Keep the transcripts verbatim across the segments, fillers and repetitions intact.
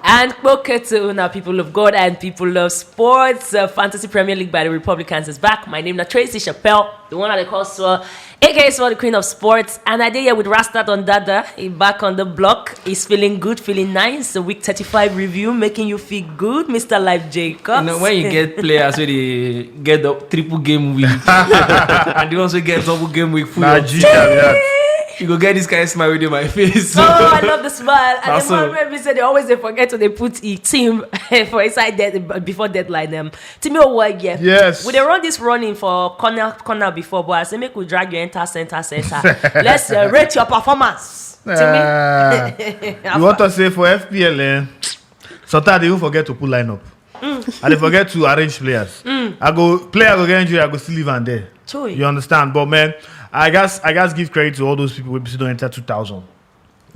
And kpoke to now, people of God and people of sports. Uh, Fantasy Premier League by the Republicans is back. My name is Tracy Chappelle, the one that they call Swell, A K A Swell, the queen of sports. And I did here with Rasta on Dada. He back on the block. He's feeling good, feeling nice. The week thirty-five review, making you feel good, Mister Life Jacobs. You know, when you get players where they get the triple game week and they also get double game week full Nah, of G, yeah. You go get this kind of smile with my face. Oh, I love the smile. And That's then all. One way we say they always they forget to they put a team for inside that before deadline. Um, Timmy Owoye. Yes. We they run this running for corner corner before, but I say make we drag you enter center center. Let's uh, rate your performance. Timmy. Uh, you want to say for F P L, eh? Sometimes they even forget to put lineup. And they forget to arrange players. I go player go get injury, I go still leave and there. Choi. You understand? But man, I guess I guess give credit to all those people who don't enter two thousand.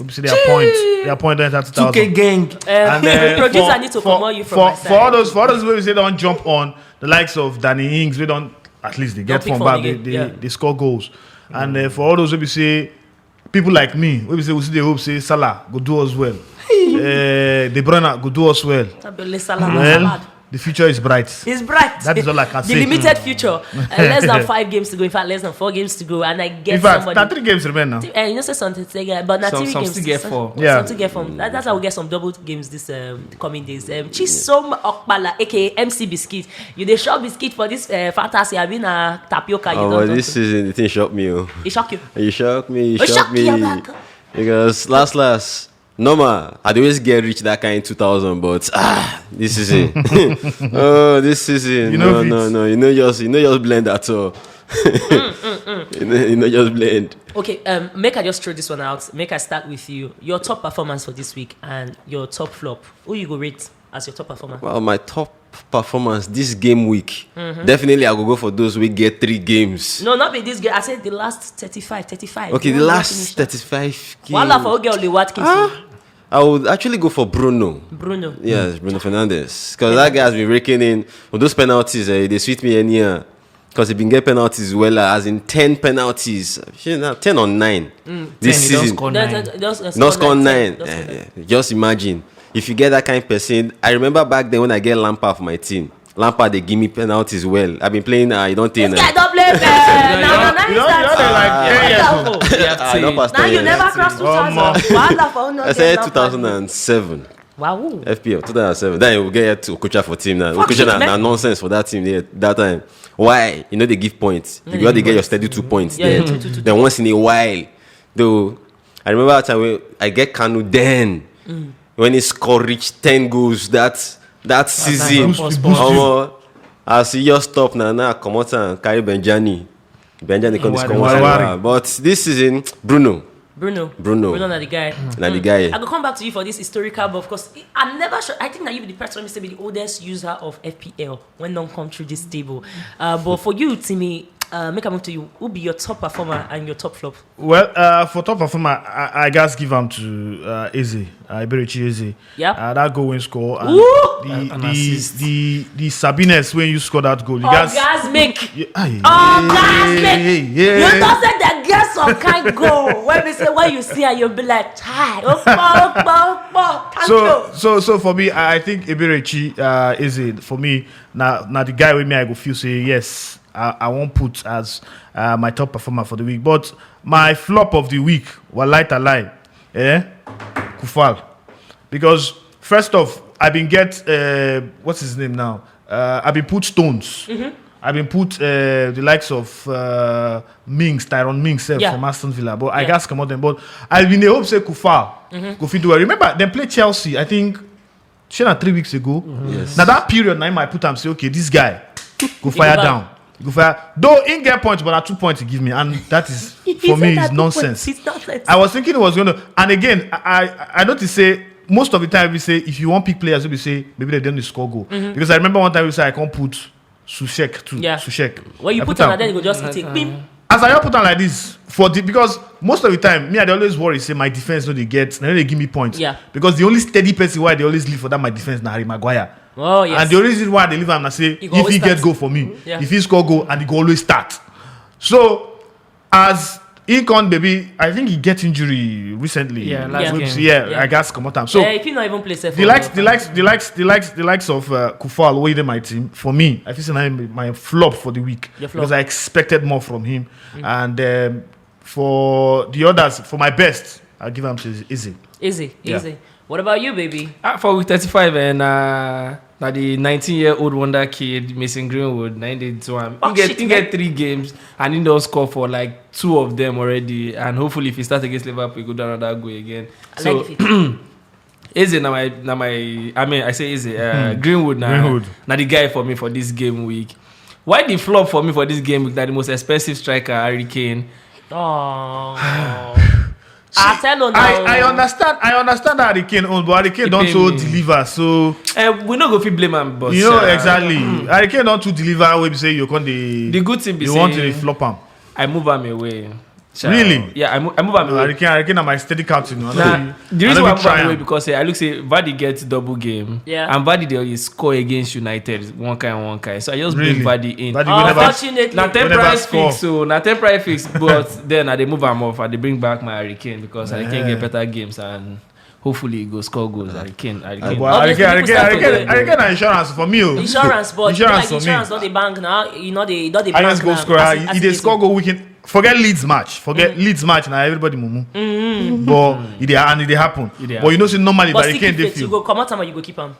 We see their point. Their point don't enter two thousand. two K gang. Um, And uh, producer for, need to for, come on you from for, my side. For all those for all those people say don't jump on the likes of Danny Ings, we don't at least they get pick from from back, the they, game, they, yeah. They score goals. And uh, for all those people say people like me, we say we see the hope say Salah go do us well. Uh, De Bruyne go do us well. Tabele Salah, Well, Salah. The future is bright. It's bright. That is all I can The say. Limited future. Uh, less than five games to go. In fact, less than four games to go. And I get In fact, somebody. now three games remain now. Uh, you know, say something. Say, yeah, but not Some- three some games. still get Some- four. Yeah. Some still get four. That, that's how we get some double games this um, coming days. Um, Chisom Okpala, A K A M C Biscuit. You they shop biscuit for this uh, fantasy. I mean, uh, tapioca. You Oh, don't but talk this to. Season, the thing shocked me. Oh. It shock you. You shock me. You It shock shock me. you, Abaka. Because last last, normal, I always get rich that kind two thousand, but ah, this season. Oh, this season. You no, know no, fit. No. You know, just you know, just blend at all. You know, you know, just blend. Okay, um, make I just throw this one out. Make I start with you. Your top performance for this week and your top flop. Who you go rate as your top performance? Well, my top performance this game week. Definitely, I go go for those we get three games. No, not be this game. I said the last thirty-five, thirty-five. Okay, You the don't last finish. thirty-five games. Wala for Oge Oliwat Kingston. I would actually go for Bruno. Bruno. Yes, Bruno Fernandes. Because that guy has been raking in with those penalties. Eh, they sweet me anyhow. Because he been get penalties well, uh, as in ten penalties. Shey, now ten on nine this Ten, he don season. score Just- nine. just- just Not score score nine, nine. just Eh, score nine. eh, just imagine if you get that kind of person. I remember back then when I get Lampard for my team. Lampard they give me penalties well. I've been playing. Uh, you don't think. This guy don't play fair. No, no, no, You don't, you don't like ten years old. Ah, I don't pass Now ten you years. never cross two thousand. Omo. Wahala for no I said two thousand and seven. Wow. F P L two thousand and seven. Then you get to Okocha for team now. Fuck Okocha you, na, man. Na nonsense for that team there that time. Why? You know they give points. You got to get your steady two points Yeah, there. yeah, two, two, two. Then once in a while, though, I remember that time when I get Kanu then when he scored reach ten goals that that season. Boost, boost. Omo, as he just stop now, now come out and carry Benjani. Benjani come Why- discover why- why- why- But this season, Bruno, Bruno. Bruno. Bruno na the guy. Na the guy. I go come back to you for this historical, but of course, I- I've never sure. I think that you be the person who say be the oldest user of F P L when don't come through this table. Uh, but for you, Timmy, uh, make a move to you. Who be your top performer and your top flop? Well, uh, for top performer, I, I guess give am to uh, Eze, uh, Eberechi Eze. Yeah. Uh, that goal win score and Ooh! the An the, assist. The the Sabines when you score that goal. You guys, Orgasmic. yeah, aye. Orgasmic. Yeah. You know say they get some kind goal. When we say when you see her, you'll be like, "Hi, opo, opo, opo. Thank so you." so so for me, I I think Eberechi uh, Eze for me now now the guy with me I go feel say yes I, I won't put as uh, my top performer for the week, but my flop of the week, Walai Talai, eh, Kufal, because first off I been get uh, what's his name now. Uh, I been put Stones. I been put uh, the likes of uh, Mings, Tyrone Mings sef Yeah. from Aston Villa, but I Yeah. guess come out them. But I been dey hope say Kufal go fit do well. Remember them play Chelsea, I think, shey na three weeks ago. Yes. Now that period, now I put am say okay, this guy go fire Deliver. Down, go fire. Though in get points, but na two points he give me, and that is He for me said is that nonsense. It's nonsense. I was thinking it was gonna, and again, I I, I noticed say most of the time we say if you want pick players, we say maybe they don't score goal, because I remember one time we say I can't put Sushek too. Yeah. Sushek. When you I put am on, then you go just take pim. As I put am like this for the, because most of the time me I dey always worry say my defense no dey get, na no dey give me points. Yeah. Because the only steady person why I dey always leave for that my defense na Harry Maguire. Oh yes. And the only reason why I dey leave am na say He if go always he get start. Goal for me, Yeah. if he score goal and he go always start. So as Econ baby, I think he get injury recently. Yeah, last Which- game. yeah, Yeah. I guess come on time. So Eh, if you not even play safe the likes, the likes, the likes, the likes, the likes of uh, Coufal away in my team. For me, I think say na him my flop for the week Your flop. because I expected more from him. And um, for the others, for my best, I'll give him to Eze. Easy, Yeah. easy. What about you, baby? Ah, for week thirty-five, and uh, now the nineteen-year-old wonder kid, Mason Greenwood, na him dey do am. Oh, He get, shit, he man. get three games, and he don score for like two of them already. And hopefully, if he start against Liverpool, he go do another goal again. I so like the fit. Eze na my na my I mean I say Eze uh, Greenwood na Greenwood. na the guy for me for this game week. Why the flop for me for this game week? That the most expensive striker, Harry Kane. Oh. I tell you now. I, I understand. I understand Harry Kane own, but Harry Kane He don't pay so me. deliver. So Uh, we no go fit blame am, but you know uh, exactly. Harry Kane don't to deliver. Wey be say you come the The good thing be you say want to dey flop am. I move am away. Child. Really? Yeah, I, mo- I move am No, away. Harry Kane, Harry Kane, na my steady captain. No, I no Nah, be- the I reason no why I be move am try away am. Because eh, I look say Vardy gets double game, Yeah. and Vardy dey always score against United one kind one kind. So I just Really? bring Vardy in. Vardy will never Unfortunately. Na Whenever temporary score. fix, so na temporary fix. But then I dey move am off. I dey bring back my Harry Kane because Harry Kane Yeah. get better games and hopefully he go score goals. Harry Kane, Harry Kane. But Harry Obviously, Kane, Harry people Kane, start Harry to Kane, go- Harry Kane na insurance for me. Oh. Insurance, but Insurance like for me. Insurance don dey bank now. You know they don dey Highest bank goal now. scorer. As He, it- he as dey it score is. Goal weekend. Forget Leeds match. Forget Leeds match. Now everybody mumu. But it dey and it dey happen. It dey But you know, see normally But Harry still Kane keep dey faith. You field. Go come out and you go keep am.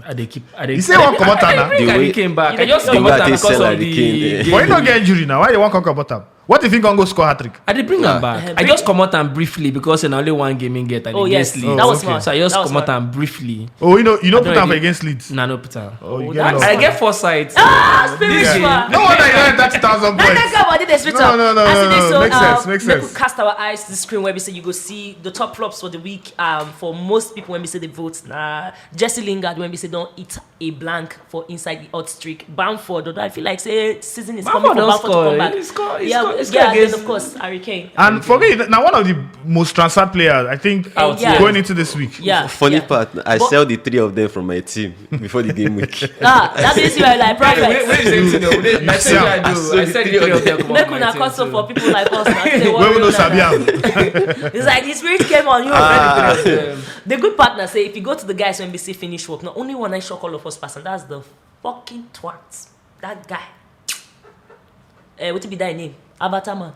I dey keep. I dey. He say one comot I am dey bring The Harry way- Kane back. I You just dey- comot The way am they because sell of Harry the Kane, eh. game. But he no get injury now. Why they want come comot am? What if he can go score hat trick? I dey bring am Ah. back. Eh, I bring- Just comot am briefly because na only one game he get. And Oh he yes, get Leeds. that was smart. So I just That was comot smart. am briefly. Oh, you know, you know, I put don't am for really- against Leeds. Nah, no put am. Oh, you Oh, get that's lost. I get foresight. Ah, spiritual. No wonder you don't enter two thousand Let points. that go about this. No, no, no, no, As it is, no, so, makes um, sense, makes make sense. we cast our eyes to the screen where we say you go see the top flops for the week. Um, for most people, when we say the votes, nah, Jesse Lingard, when we say don't eat a blank for inside the hot streak. Bamford, although I feel like say season is coming Bamford for don Bamford score. to come back. He score- he yeah, score- he yeah, score and then against- of course Harry Kane. And for me, now one of the most transferred players, I think, Out, Yeah. going into this week. Yeah, Funny yeah. part, I But- sell the three of them from my team before the game week. Ah, that means you are like Wait, private. wait, wait, same thing, though. Wait, I Yeah. say I do. I I said said three three of of them. Come Make on, una my cut so team for too. people like us now. They We worry will know una now. Sabiam. It's like the spirit came on you. Ah. Um, The good part now say if you go to the guys when we say finish work, not only one I shock all of us pass, and that's the fucking twat. That guy. Eh, what be that name? Avatar man.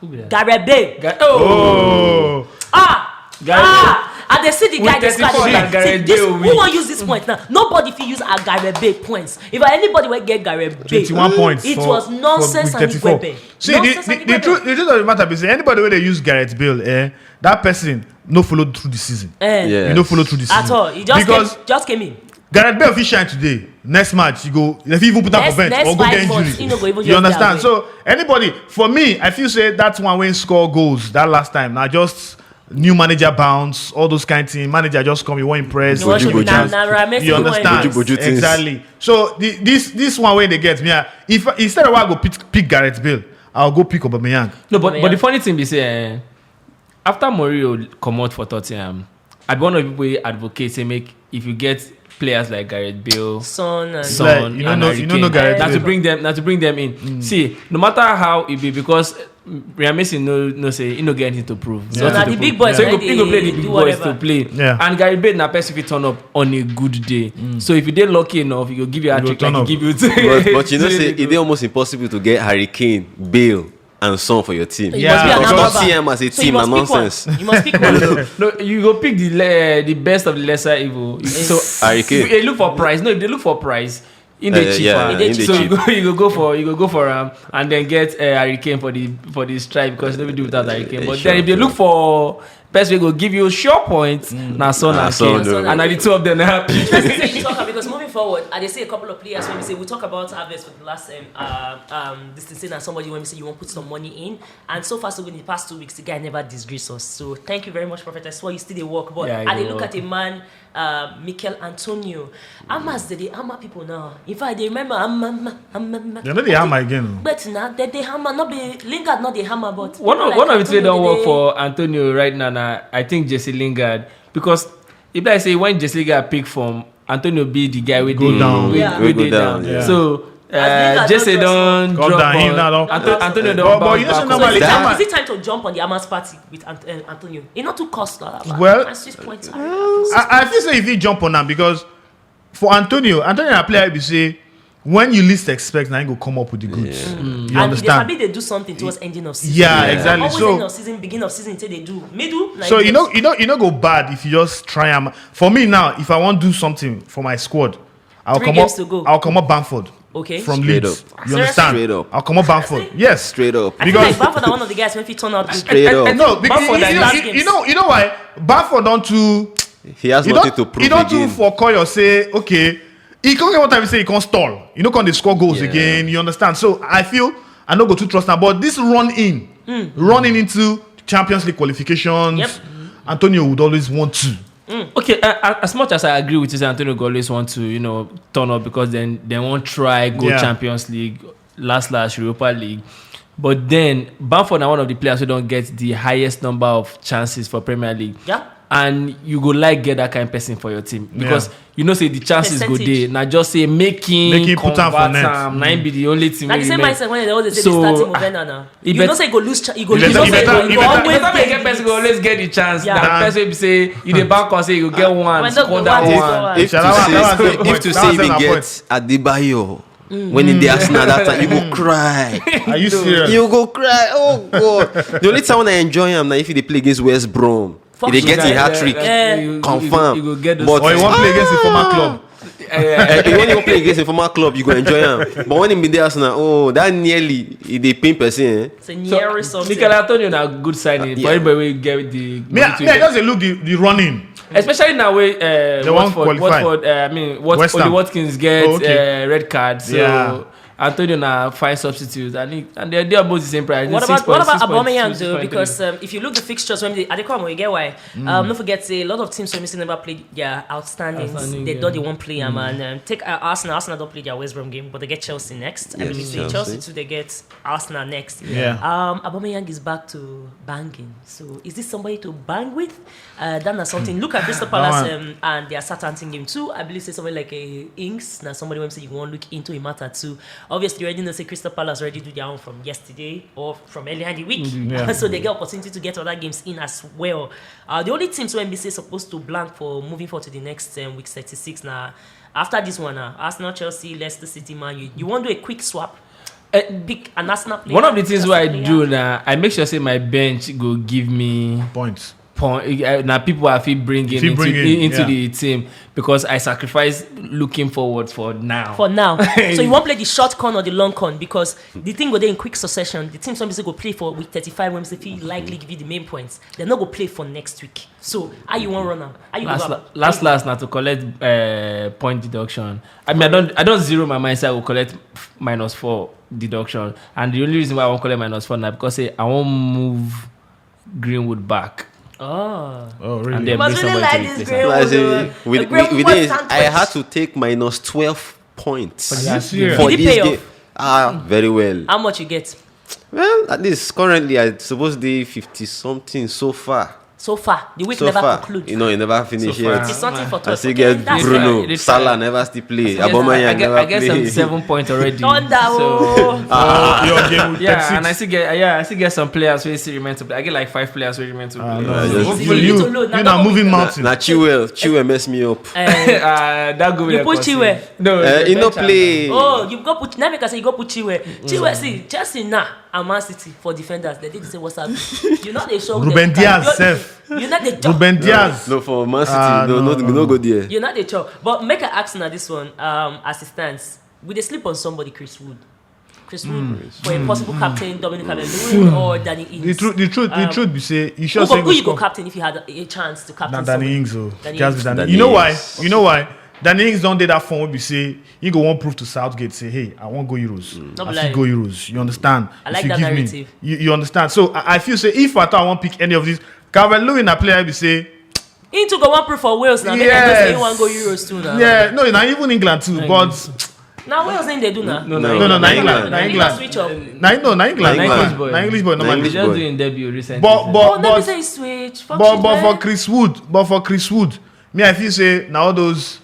Who be that? Gareth Bale. Ga- Oh, Oh, Ah! Gareth Ah! And they see the With guy dey thirty-four score. na Gareth See, this, Bale who win. Wan use this point now? Nobody fit use a Gareth Bale points. If anybody will get Gareth Bale, twenty-one points. It for, was nonsense for and week he thirty-four. went See, the, Nonsense the, and he the, went truth, there. The truth of the matter be say anybody where they use Gareth Bale, eh, that person no followed through the season. Eh. Yeah. You no follow through the season. At all. He just Because came, just came in. Gareth Bale fit shine today. Next match, you go. If you even put up Next- for bench next or go five get injury, months, he no go even you just understand? dey away. So anybody, for me, I feel say that's one way score goals that last time. Now just new manager bounce, all those kind of things. Manager just come, you want impress. You want to Boju, be now, Boju. now Ramsey You go understand? Boju, Boju things. Exactly. So the, this this one way they get me. Ah, if instead of I go pick, pick Gareth Bale, I'll go pick Aubameyang. No, but, but Yeah. The funny thing be say, eh, after Mourinho comot for Tottenham, I be one of the people wey advocate say make if you get players like Gareth Bale, Son and Son, Like, you don't and know, Harry you don't know Kane. Gareth Na Bale. To bring them, na to bring them in. See, no matter how it be, because Ryan Mason no no say he no get anything to prove. So Nothing now to the big prove. boys, So he na go, they he go play the do big boys whatever. To play. Yeah. And Gareth Bale na person fit turn up on a good day. So if you dey lucky enough, he go give you a He go trick. turn Like up. He give you. But, but you know, say it dey almost impossible to get Harry Kane, Bale, and Son for your team. You Yeah. must be an Because Alaba. C M as a So team you na must pick one. Nonsense. You must pick one. No, you go pick the le- the best of the lesser evil. So Harry Kane. If you look for price. No, if they look for price, in the Uh, cheaper. yeah, In the in the cheaper. So you cheap. go, you go go for you go go for um and then get uh, Harry Kane for the for the strike because nobody do without Harry Kane. Uh, But sure. Then if they look for person wey go give you sure points, na Son Na and Son, Kane. no. And na the two of them na happy. Interesting say you talk am because moving forward, I dey say a couple of players when we say we talk about Havertz for the last um uh, um this thing say na somebody when we say you wan put some money in, and so far so good in the past two weeks the guy never disgrace us. So thank you very much, Prophetess. Well, you still dey work, but Yeah, I you dey look work. At a man, uh, Mikel Antonio. Hammers dey dey hammer people now. In fact, I dey remember hammer, hammer, hammer, hammer. They no dey hammer again. Oh. But now they dey hammer, not be Lingard, not dey hammer, but One people of like one of the things Antonio don work dey- For Antonio right now, na I think Jesse Lingard, because if I say when Jesse Lingard pick from Antonio be the guy wey Go dey down. wey- Yeah. wey Go dey down, down. yeah. So Uh, Jesse don drop ball. Anto- Antonio don bounce back. So is it, time, is it time to jump on the Hamas party with Ant- uh, Antonio? It not too cost. Well, and six points. I, I feel say if you jump on am because for Antonio, Antonio na player be say when you least expect, na him go come up with the goods. Yeah. Mm. You and understand? They, they do something towards ending of season. Yeah, yeah. Exactly. Always so end of season, beginning of season, till they do middle. Like so you know, you know, you know, go bad if you just try and. For me now, if I want to do something for my squad, I'll Three come games up. To go. I'll come up Bamford. Okay. From straight Leeds. Up. You understand? Straight up. I'll come up Bamford. Yes. Straight up. I because feel like Bamford are one of the guys when he turn out good. Straight up. No, because you, you, you know, you know why Bamford don't too. He has he nothing to prove. He don't again. Too for call your say okay. He can't get what time he say he can't stall. You know, can they score goals yeah. Again? You understand? So I feel I no go too trust now. But this run in, mm. Running into Champions League qualifications, yep. Antonio would always want to. Mm. Okay, uh, as much as I agree with you, Antonio go always want to, you know, turn up because then they won't try go yeah. Champions League, last last Europa League. But then Bamford are one of the players who don't get the highest number of chances for Premier League. Yeah. And you go like get that kind of person for your team because yeah. You know say the chances go there. Now just say making making put am for net. Am, mm. Be the only thing. Like same mindset when they always say so, the starting of Enana. You know say go lose. You go lose. You know say go always get person go always get the chance. Yeah. That person be say you dey back or say you go get one, score that one. If to say if to say we get Adebayo. Mm. When in the Arsenal that time, you go cry. Are you serious? You go cry. Oh God! The only time when I enjoy him now if they play against West Brom. If they get a hat trick, yeah, confirm. But or you want play against a former club. Uh, you want to play against a former club, you go enjoy him. But when he be there, Arsenal, oh, that nearly he dey pain person. Eh? It's a near so, something. Mikel Antonio na good signing. Uh, yeah. For everybody we get the me, me I just look the, the running. Especially now wey uh, Watford, Watford uh, I mean what, Oli Watkins get oh, okay. uh, red card. So yeah. Antonio na fine substitute and he, and they dey almost the same price. What about what about Aubameyang though? Because um, if you look the fixtures when they are they come we get why. Mm. Um, don't forget say a lot of teams from never played their outstanding. Outstanding they yeah. Don't they won't play mm. And um, take uh, Arsenal. Arsenal don't play their West Brom game, but they get Chelsea next. Yes. I believe Chelsea. Chelsea too they get Arsenal next. Yeah. Um, Aubameyang is back to banging. So is this somebody to bang with? Uh, that na something. Look at Crystal Palace um, and their Southampton game too. I believe say somebody like a Ings, now somebody when say you want look into a matter too. Obviously, you already know say Crystal Palace already do their own from yesterday or from earlier in the week, mm-hmm. Yeah. So they get opportunity to get other games in as well. Uh, the only teams when be say supposed to blank for moving forward to the next um, week thirty-six now. After this one, uh, Arsenal, Chelsea, Leicester City, Man U. You want to do a quick swap? Uh, pick an Arsenal player. One of the things what I do now, I make sure say my bench go give me points. Point, uh, now people have to bring it into, bring in, into yeah. The team because I sacrifice looking forward for now. For now, so you won't play the short con or the long con because the thing go there in quick succession. The team somebody go play for week thirty-five when they feel likely give you the main points. They're not go play for next week. So how you want run now? How you last, go last last now to collect uh, point deduction. I mean, I don't I don't zero my mindset. I will collect minus four deduction, and the only reason why I won't collect minus four now because say I won't move Greenwood back. Oh. Oh, really? And you must really like this Greenwood. Like say, with, with, with this, I had to take minus twelve points for this game. Ah, very well. How much you get? Well, at least currently I suppose the fifty something so far. So far, the week so never far, conclude. You know, it never finish so yet. It's nothing for I still get Bruno, Salah never still play. Aubameyang never play. I get some seven points already. Thunder, so, uh, yeah, and I still get yeah, I still get some players who still remain to play. I get like five players who remain to play. Uh, no, so hopefully you, you, you, you now moving mountain. Now Chilwell, Chilwell mess me up. Uh, that go you put Chilwell. No, uh, he no play. Oh, you go put. Now because you go put Chilwell. Chilwell, see Chelsea now. And Man City for defenders, they did say what's up. You know they show Ruben Diaz self. You know they Ruben Diaz. No, for Man City, uh, no, no, no, no, go there. You know they chop. But make an ask now this one. Um, assistance. Will they sleep on somebody, Chris Wood? Chris Wood mm. For a possible mm. Captain, Dominic Calvert-Lewin mm. Or Danny Ings. The truth, the truth, um, the truth be say you should who, say who you go captain if you had a, a chance to captain. Danny Ings, oh. Danny Ings. You know why? You know why? Danny Ings don't do that form. We say he go won't prove to Southgate say, hey, I won't go Euros. Mm. I like, go Euros. You understand? I like if you that give narrative. Me, you, you understand? So I, I feel say if at all I won't pick any of these, Calvert Lewin a player be say. He too go one proof for Wales now. Yes. They can just say he won't go Euros too now. Yeah, no, not even England too, but. Now Wales ain't they do now. No, no, no, no, no, England, England. Switch up. No, no, no, England. English boy. English boy. Just doing debut recently. But but oh, but, say switch. But, but for Chris Wood, but for Chris Wood, me I feel say now all those.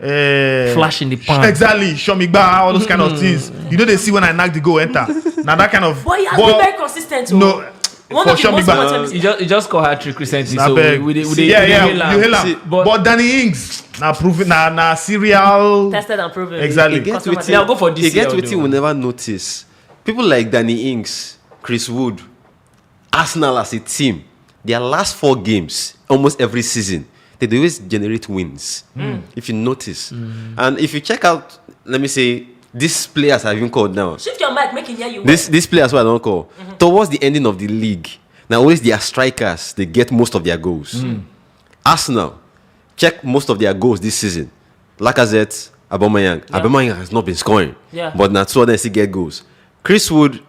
uh, Flash in the pan. Exactly, show me back all those kind of things. You know they see when I knock the goal enter. Now that kind of But he has been very consistent. Oh. No, One for of the sure, most Migba. important He just, he just scored hat trick recently, so Abeg. we, we, we, See, yeah, we yeah, hail you am. hail am. See, But, but Danny Ings, now proven, now, now serial. Tested and proven. Exactly. E get Customer wetin Now go for e this get year, wetin though. We never notice. People like Danny Ings, Chris Wood, Arsenal as a team, their last four games, almost every season, they dey always generate wins. If you notice, and if you check out, let me say, these players I've even called now. Shift your mic, make it hear you. This these players who I don't call towards the ending of the league. Now always their strikers they get most of their goals. Arsenal check most of their goals this season. Lacazette, Aubameyang. Aubameyang has not been scoring, Yeah. But now two of them still get goals. Chris Wood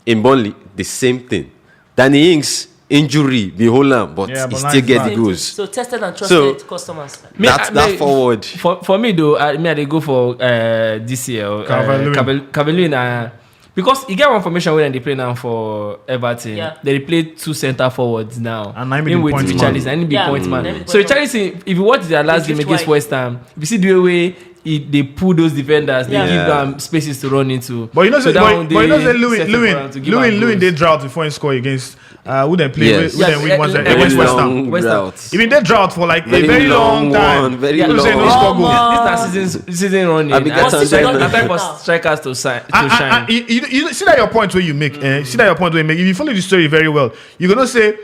in Burnley, the same thing. Danny Ings injury be hold am, but Yeah, he but still now he's get back. The goals. So tested and So- trusted customers. Me- that I- that me- forward. For for me though, I mean I dey go for uh, this year. Uh, Calvert-Lewin. Calvert- Calvert-Lewin, uh, because you get one formation when they play now for Everton. Yeah. They play two center forwards now. And I mean In the with point man. Richarlison, and he be Yeah. point man. Mm. So Richarlison, if you watch their last They game drift against wide. West Ham, if you see the way they pull those defenders, they Yeah. give them spaces to run into. But you know, so say, that but, but, one but you know, day say Lewin, set Lewin, for them to give them Lewin, Lewin, goals. They drought before he score against. Uh, who then play? Yes. Who then Yes, win eh, once eh, against eh, West Long Ham? West Ham. drought. If they drought for like a very long time, One, very you long. say no score goal. This, this na season season running. I be Na get time- Sunday na night. time for Now. Strikers to sign to I, I, I, shine. you, you, you see that your point where you make, eh? See that your point where you make. If you follow the story very well, you're gonna say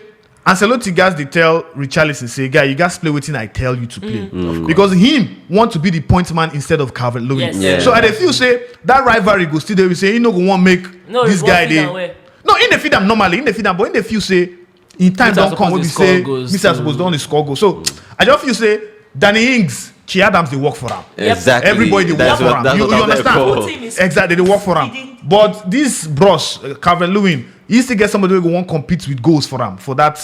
Ancelotti guys they tell Richarlison say, "Guy, you guys play wetin I tell you to play," because him want to be the point man instead of Calvert-Lewin. Yes. Yeah. So I dey feel say that rivalry go still there. We say he no go want make No, this he guy go feed dey. am well. No, in the feed am normally, in the feed am, but in the feel say in time Mita don't come suppose when dey we score say goals. Mita suppose don dey score goals. So I just feel say Danny Ings, Che Adams they work for him. Yep. Exactly. Everybody dey That's work what- for that's am. You, what you I'm there understand? for. Whole team is Exactly, they dey work for him. feeding. But this bros, uh, Calvert-Lewin, he still get somebody who go want compete with goals for him. For that,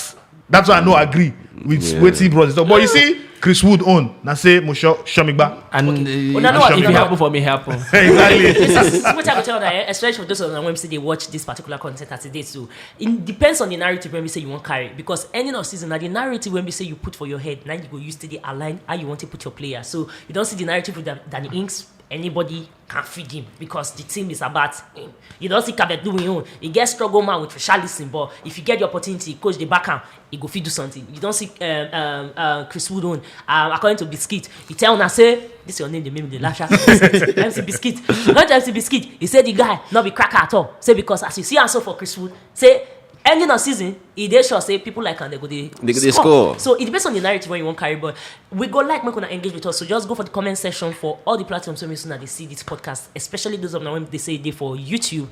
that's why I no agree with Yeah. wetin bros. So, but you see, Chris Wood own. Now say Mosho Shomigba. And uh, Una know if what it you happen for me, happen. Exactly. What I go tell una, eh, especially for those of them when we say they watch this particular content as it is, so it depends on the narrative when we say you want carry, because ending of season now the narrative when we say you put for your head now you go use to the align how you want to put your player. So you don't see the narrative with Dan- Danny Ings. Anybody can feed him because the team is about him. You don't see Calvert-Lewin own. He gets struggle man with Richarlison, but if you get the opportunity, coach the back him, he go fit do something. You don't see um, um, uh, Chris Wood own. Um, according to Biscuit, he tell una say this your name dey make me dey laugh sha. M C Biscuit. Not M C Biscuit. He say the guy not be cracker at all. Say because as you see am so for Chris Wood, say ending of season, he dey sure say people like am they go dey They go dey score. So it depends on the narrative when you want carry, but we go like make una engage with us. So just go for the comment section for all the platforms where una dey see this podcast, especially those of them when they say they for YouTube.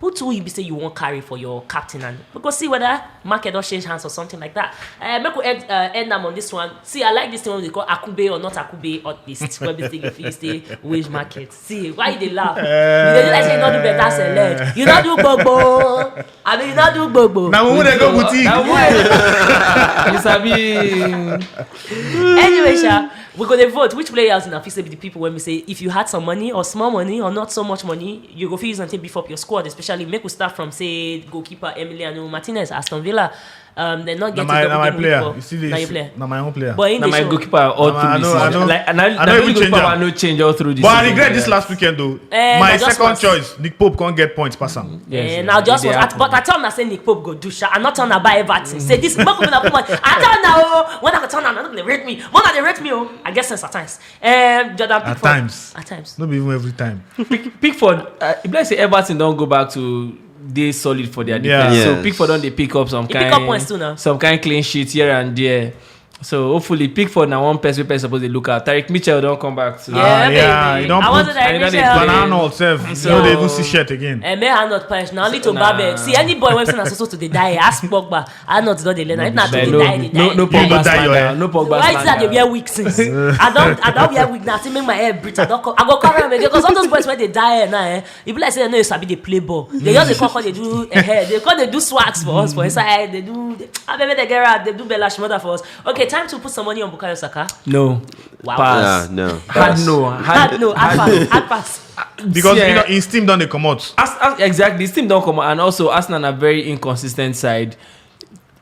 Put who you be say you want carry for your captain, and we go see whether market don change hands or something like that. Uh, make we end, uh, end am on this one. See, I like this thing when they call Akube or not Akube or this where they say you fit stay wage market. See, why you dey laugh? You dey do like say you no do better select. You no do gbogbo. I mean, you no do gbogbo. Now we dey go boutique. Now, wait. You sabi. Anyway, sha, we go dey vote which players una fit say be the people when we say if you had some money or small money or not so much money, you go fit use and take beef up your squad, especially make we start from say goalkeeper Emiliano Martinez, Aston Villa. Um, they not Na get my, a na my double player. game You see this? Na your player. Na my own player. But in Na the my show. goalkeeper all Na through my- I this know, I season. know. Like, and I I know really even change goalkeeper am. no change all through this But I season. regret this last weekend though. Eh, My but just second pass. Choice, Nick Pope can't get points pass him. Yes, Eh, yes. now just It was dey at, but I happen. Tell una say Nick Pope go do sha. I not tell una buy Everton. Say this, make una put money. I tell una oh, when I tell una, no dey rate me. When I dey rate me oh, I get sense at times. Um, Jordan At Pickford. times. At times. No be even every time. Pickford, uh, if I say Everton don't go back to dey solid for their Yeah. defense. Yes. So Pickford don dey pick up some He kind, pick up points too now. some kind clean sheets here and there. So hopefully Pickford na one person wey person suppose dey look at. Tyrick Mitchell don come back to. Yeah, Ah, baby. yeah, he don't I put- wasn't And he like don dey Michelle. play. Van Arnold self. So- No, they even see shirt again. Eh, may Arnold punch now little Nah. Babek. See any boy when say na so so to dey die, ask Pogba. Arnold don dey learn. If na to But dey no, die, dey no, die. no You no Pogba die, slander. eh? No Pogba Why is that they slander. Wear wig since? I don't, I don't wear wig now. See, make my hair breathe. I don't, co- I go cover am again because all those boys when they die now, eh, e be like say they no sabi dey play ball. They just dey come, come dey do, eh, they come dey do swags for us for inside. They do, I mean, they get out. They do Bella Shmurda for us. Okay, time to put some money on Bukayo Saka. No. Wow. Pass. Ah, no. Hard no. Hard, Hard no, hard pass, hard pass. Because Yeah. you know, in Steam don't they come out. As, as, exactly, this team don't come out, and also Arsenal are very inconsistent side.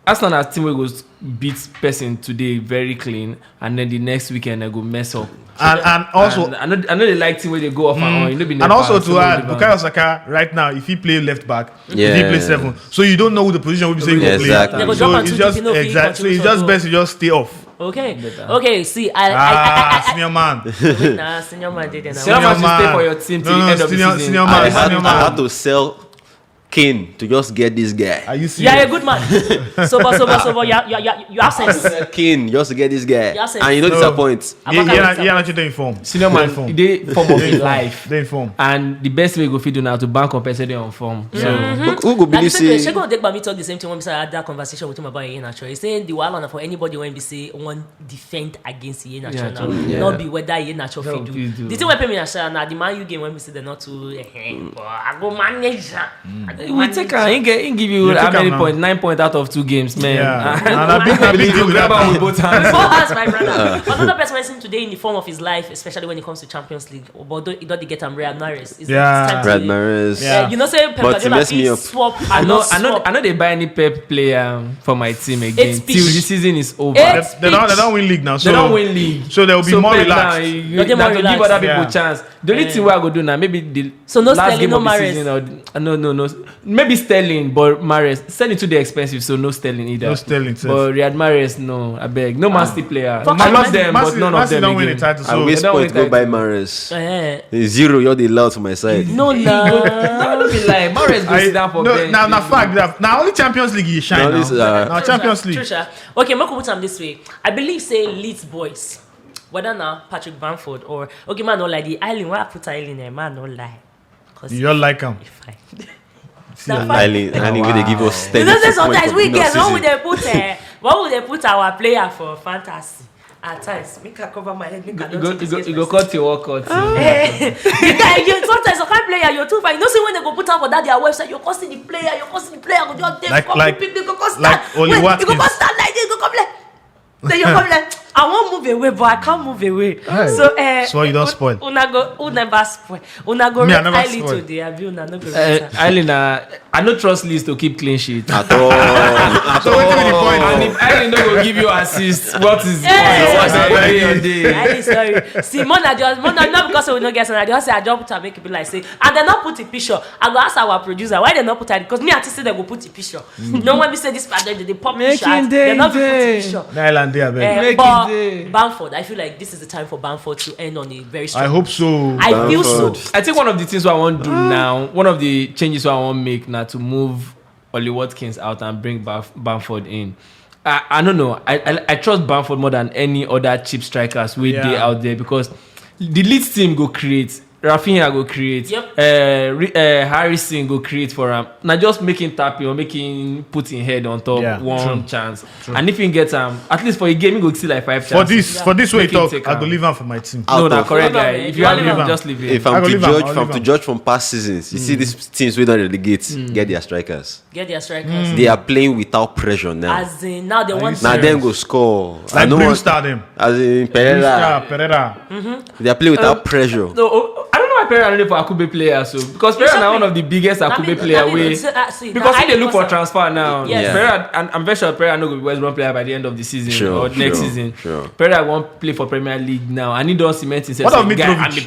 Arsenal na team wey go s- beat person today very clean, and then the next weekend dem go mess up. And and also And I know I know they like team wey dey go off and on. You know, be and also to add, Bukayo Saka right now, if he play left back, if he play Yeah. seven, so you don't know who the position will be. Say he go Exactly. play. They go So drop am it's too just deep, you know, if he exactly. So it's continue just to best to just stay off. Okay. Okay. See, I, I, I, I, Ah, I, senior man. I, nah, senior man did it. Senior man should stay for your team till No, the no, end of senior, the season. senior I man. had, Senior I had man. To sell Kane to just get this guy. Are you Yeah, serious? a good man. Sober, sober, sober. You, you, you, you have sense. Kane just to get this guy, Yes, sir. and you don't No. disappoint. Yeah, Abaka yeah, is yeah, not in form. Senior man, Form. they form of They form. life. They form. And the best way go fit do now to ban compensate on form. So Who, who go Now, believe listen to say Shego Odegbami talk the same thing when we had that conversation with him about Iheanacho. He said the wahala na for anybody when we say one defend against Iheanacho Yeah, now. yeah. Not be whether Iheanacho No, fit do. please do. The thing wey pay me na say na the Man U game when we say they not too. Eh, eh, but I go manage am. I go We manage take am. am. He, get, he give you You take how many am points? now. Nine points out of two games, man. Yeah. And And I big, I big you deal with grab that. Am with both hands. Four hours, my brother. Another person wey seem today in the form of his life, especially when it comes to Champions League. But don't, don't they get am Riyad Mahrez? Is Yeah. it time to Riyad Mahrez. Yeah. You know, say Pep But it Guardiola makes me fit up. Swap I and know, not I know, swap. I know they buy any Pep player for my team again Eight till the pitch. Season is over. Eight They, they don't, they don't win league now. So They don't win league. So there will be So more Pep relaxed. Now, you, They'll be now more to give relaxed. Other people Yeah. chance. The only Yeah. Thing we are gonna do now, maybe the So no last Sterling, game no of the Mahrez. Season, or uh, no, no, no, maybe Sterling, but Mahrez. Sterling too dey expensive, so no Sterling either. No Sterling. Sef. But Riyad Mahrez, no, I beg, no Man City player. Fuck I Man love City. them, Man but City, none Man of City them don't win the again. Title. I So waste don't point win go title. Buy Mahrez. Eh. Zero, you're the loud to my side. No, nah. No, no be lie. Mahrez go I, sit down for no, bench. Now, now, fact that now only Champions League you shine Now now. this, uh, Now Champions League. True, sha. Okay, make we put am this way. I believe say Leeds boys, whether na Patrick Bamford or, okay, man, no lie. The Island, why I put Island there, man, no lie. 'Cause You don't like him. Fine. Island, Island, wey dey give us ten. You know say sometimes we get when we dey put, eh, when we dey put our player for fantasy. At times, make I cover my head, make I You don't go, take you go, this you go case cut your workout. Eh, the guy, you sometimes some kind player you're too fine. You know, see when they go put out for that their website, you go see the player, you go see the player, go just dey Like- come like- pick, you go come like start. Oli Wait, you go Watkins. come start like this, you go come like. Then you come like, I won't move away, but I can't move away. Hey, So, eh, so you don't un- spoil. Una go, una never spoil. Una go Me, I rate never highly spoil. Today, abi una no go Uh, rate am. Island, uh, I no trust Leeds to keep clean sheet. At all. At So all. wetin be the point? And if Island no go give you assist, what is Eh. what is the day? Highly sorry. See, more na just, more na not because we no get, I just say I just put am make it be like say, and they not put the picture. I go ask our producer why they not put it because me I think say they go put the picture. No one be say this part they dey pop Make picture. it They not dey. put the picture. That Island there, I beg. Eh, Make but it dey. Bamford, I feel like this is the time for Bamford to end on a very strong. I hope so. I feel so. Bamford. I think one of the things I want to do now, one of the changes I want make now to move Ollie Watkins out and bring Bamf- Bamford in. I, I don't know. I, I I trust Bamford more than any other cheap strikers we Yeah. dey out there because the Leeds team go create. Rafinha go create. Yep. Uh, Re- uh, Harrison go create for him. Now just make him tap him or make him put him head on top Yeah, one true. Chance. And if he gets him, at least for a game he go see like five For chances. This, for this way Make him talk, take I go am. leave him for my team. Out No, no, of- correct Leave guy. him, If you you leave leave him, him. Just leave If him. I I'm go to leave am, judge, I'll from leave to am. Judge from past seasons, you see these teams wey don relegate, get their strikers. Get their strikers. They are playing without pressure now. As in now they want you Now serious? Then go score. Like I know Blue what- Star them. As in Blue Star, Pereira, Pereira. They are playing without pressure. No, oh, I don't know why Pereira no dey for Akube player so because Pereira should na be- one of the biggest Na Akube me- player na me wey go say, ah, see, because na he dey I look for because transfer now. Yes. Yeah. Pereira, and I'm very sure Pereira no go be West Brom player by the end of the season Sure, or next sure, season. sure. Pereira wan play for Premier League now and he don cement himself. What of Say, "Guy, Mitrovic? I'm the-"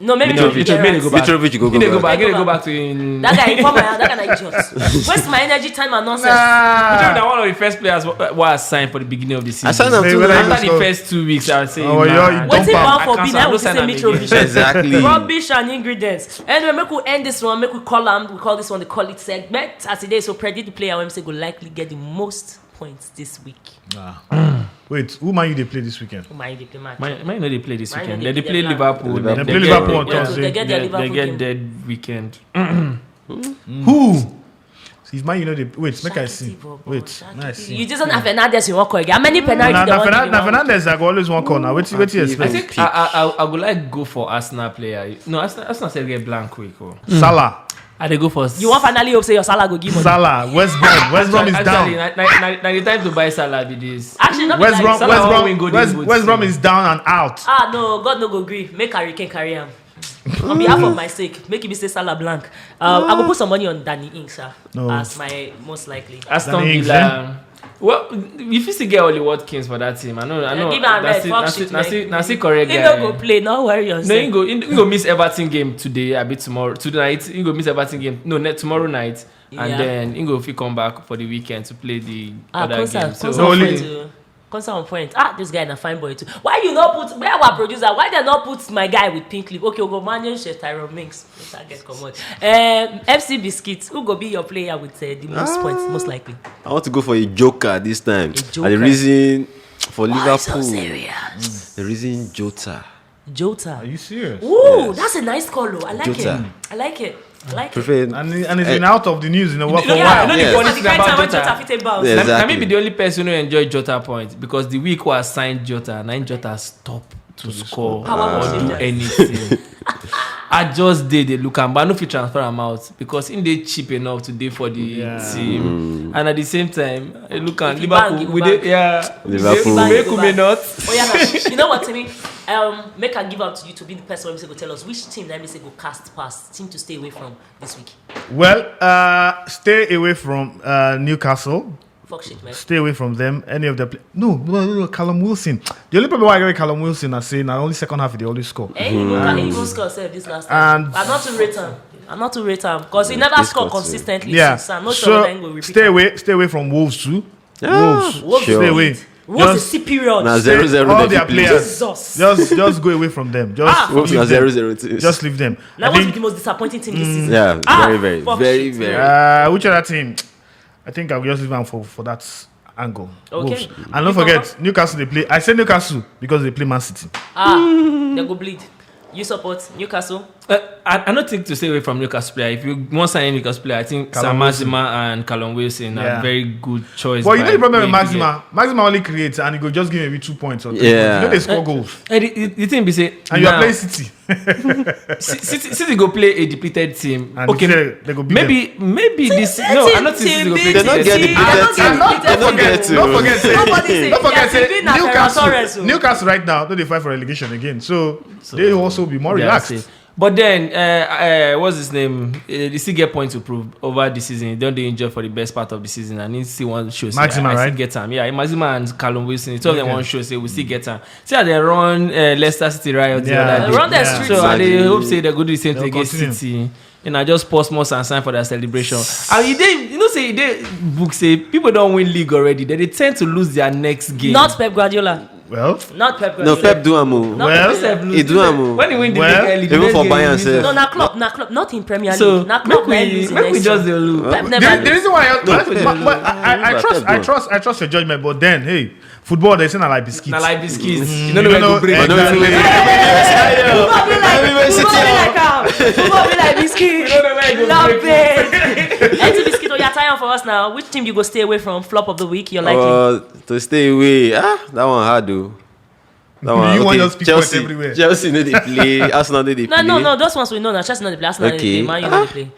No, maybe Mitrovic, Mitrovic. Mitrovic go back. Mitrovic go go He dey go back. back. He dey Go go back. Back to him. That guy, come on, that guy na idiot. Waste my energy, time, and nonsense. Mitrovic na one of the first players who who I signed for the beginning of the season. I signed am Hey, too. whether Now. After you the first two weeks, I say, Oh, nah, yeah, you Wetin Don't ban ban. for I be cancel, now I we no say sign am Mitrovic. again. Exactly. Rubbish and ingredients. Anyway, make we end this one, make we call am, we call this one the call it segment. As it is, so predict the player when we say go likely get the most points this week. Wait, who Man U dey play this weekend? Who Man U dey play match? Man, Man U no dey play this Man U no weekend. dey They dey play play them. Liverpool. They Then play Liverpool on get- Thursday. They get their They, they Liverpool get game. Dead weekend. Who? See, if Man U no dey wait, make I see. Shakiti, Wait, Shakiti. nice. You just have Fernandez in one call. How many penalties Na, they na, want to Fernand- give na out? Fernandez I go always wan call now. Wetin wetin you I I expect? think I, I, I, I would like go for Arsenal player. No, Arsenal, Arsenal still get blank quick. Oh. Salah, I dey go for. You want finally hope say your Salah go give money. Salah, West Brom, West Brom is Actually, down. na, na, na, na the time to buy Salah be this. Actually, not West be Brom, like Salah West won't Brom, win Golden West, Boot West Brom today. Is down and out. Ah no, God no go gree. Make Harry Kane carry am. On behalf of my sake, make it be say Salah blank. Uh, I go put some money on Danny Ings, sir, No. as my most likely. Aston Danny Ings, Villa. Well, if you still get Ollie Watkins for that team, I know, I know. Give am That's rest, it, fuck that's shit, it, that's man. it, that's it, correct He guy. No go play, no worry No, yourself. he go, he go miss Everton game today, a bit tomorrow, tonight. He go miss Everton game, no, net tomorrow night, and Yeah. then he go fit come back for the weekend to play the Ah, other Konsa, game. So Konsa No, on only- point to, Konsa on point. Ah, this guy na fine boy too. Why you not put, where our producer? Why they not put my guy with pink lip? Okay, we go manage uh, Tyrone Mings. Let her get come on. Um, F C Biscuit, who go be your player with uh, the most points, most likely? I want to go for a joker this time. A joker. And the reason for Why so Liverpool, serious? The reason Jota. Jota. Are you serious? Ooh, Yes. That's a nice call, though. I like Jota. it. I like it. I like it. Prefer And, and it's Eh. been out of the news in a while for a Yeah, while. no, Yes. the This funny is thing the kind about time when Jota. Jota fit take bounce. Yeah. Na- na Exactly. me be the only person who enjoy Jota point because the week was signed Jota, na him Jota stop to score Power or was do there. Anything. I just did they look am, but I no fit transfer am out because him dey cheap enough to dey for the Yeah. team, and at the same time, I look at If you bang, Liverpool. you We bang. dey, yeah, Liverpool. Make Go we back. Not. Oh yeah, now, you know what, Timmy? Um, make I give out to you to be the person who say go tell us which team that say go cast pass, team to stay away from this week. Well, uh, stay away from uh, Newcastle. Fuck shit, man. Stay away from them. Any of the play- no, no, no, no, Callum Wilson. The only problem why I get Callum Wilson, I say now only second half they always score. Hey, he go he go score self this last time. And- I'm not too rate him. I'm not too rate him because he never He score scored too. Consistently. Yeah. So I'm not So sure when go repeat. Stay Am. Away, stay away from Wolves too. Ah, Wolves, Wolves stay is away. Wolves is Just, C period. Na zero zero. all Dem their dey play. Players. Jesus. Just, just go away from them. Just Ah. Wolves leave na them. zero zero too. Just leave them. Now I what's think the most disappointing team this season? Yeah, Ah, very, very, fuck very, shit, very. Man. Uh, which other team? I think I'll just leave them for, for that angle. Okay. Wolves. And don't You forget, forgot- Newcastle they play. I say Newcastle because they play Man City. Ah, they go bleed. You support Newcastle? Uh, I, I don't think to stay away from Newcastle player. If you want sign Newcastle player, I think Callum Sam Wilson. Maxima and Callum Wilson Yeah. are very good choice. But you know by the problem with playing today. Maxima. Maxima only creates and he go just give maybe two points or three Yeah. points. You know they score goals. And the, the, the thing be say, And you are now, playing City. Ci- City, City go play a depleted team. And Okay, they, they go beat maybe maybe this. No, I don't think City go play. They don't get Depleted the team. better team. They don't get to. Nobody say Don't forget, say- Nobody say don't forget, say Casemiro na Ferran Torres Newcastle, o. Newcastle right now, no, they fight for relegation again. So, they also be more Yeah, relaxed. I see. But then, uh, uh, what's his name? Uh, he still get point to prove over the season. He don't dey injured for the best part of the season, and he still want to show say Maxima, I, I right? Still get him. Yeah, Maxima and Callum Wilson. The two of them Okay. want to show say we still get him. See how they run uh, Leicester City riot the Yeah. other day. Run the Yeah. streets. So I Exactly. dey hope say they go do the same They'll thing against continue. City. And I just pause more and sign for their celebration. And you dey, you know say you dey book say people don't win league already. Then they tend to lose their next game. Not Pep Guardiola. Well, Not Pep No, Guardiola. Pep do am o. Not Well, Pep Guardiola. Sef lose. He do am o. When he win the Well, league early, the even next for game Bayern he lose. sef. No, na club, na club, not in Premier League. So Na club, make we, na lose in make we next just game. dey look. Pep never the, lose. the reason why I, No, I, Pep but, but no. I, I, I trust, I trust, I trust your judgment. But then, hey, football they say na like biscuits. Na like biscuits. You You don't know don't where know to break. exactly. Football be like, football be like am. Football be like biscuit. You don't know where you go Love break. it. Empty biscuit, oh, you're tired for us now. Which team you go stay away from? Flop of the week, you're likely. Uh, to stay away, ah, that one hard though. That one, You okay, want just pick points Chelsea, everywhere. Chelsea no dey play. Arsenal no dey play. No, no, no. Those ones we know now. Chelsea not the play. Arsenal not the Okay. play. Man U not the play.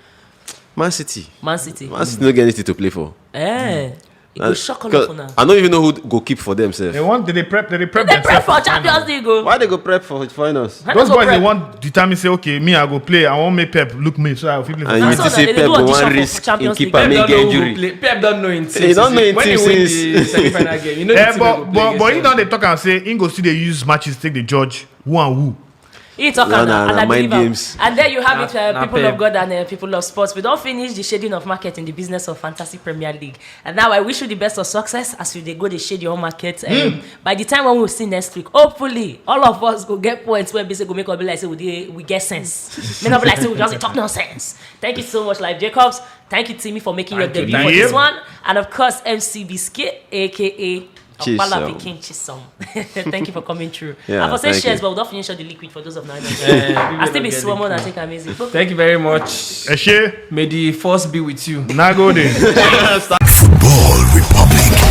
Man City. Man City. Man City no get anything to play for. Eh. It go Uh, shock Cause all of now. I don't even know who go keep for themselves. They want, they, they prep, they, they prep They prep themselves. for Champions League. Go. Why they go prep for finals? Why Those not go boys they prep? Want determine say, okay, me I go play. I want make Pep look me so I will feel play. And you That's to all say that they Pep do go audition one for risk Champions in League. keeper Pep make don't know who injury. play. Pep don't know him team. He don't know him When team he win since. The semi-final game, you know the Eh, team but he go but play but you against. know they talk and say he go still they use matches take the judge who and who. He talk No, and, no, and no, I mind believe am. games. And there you have it, Na- uh, na people Pep. Of God and uh, people of sports. We don't finish the shading of market in the business of fantasy Premier League. And now I wish you the best of success as you dey go dey shade your own market. Um, By the time when we see next week, hopefully all of us go get points where we say go make up be like say we dey, we get sense. May not be like say we just dey talk nonsense. Thank you so much, Live Jacobs. Thank you, Timmy, for making your Thank you, debut thank for you. This one. And of course, M C Biscuit, A K A Chisom. Opala Pikin Chisom. Thank you for coming through. Yeah, I for say thank shares, you. But we don't finish all the liquid for those of now. Eh, I still be people swollen don't and get take amazing. Thank you very much. Eshe, May the force be with you. Nagode. Football Republic.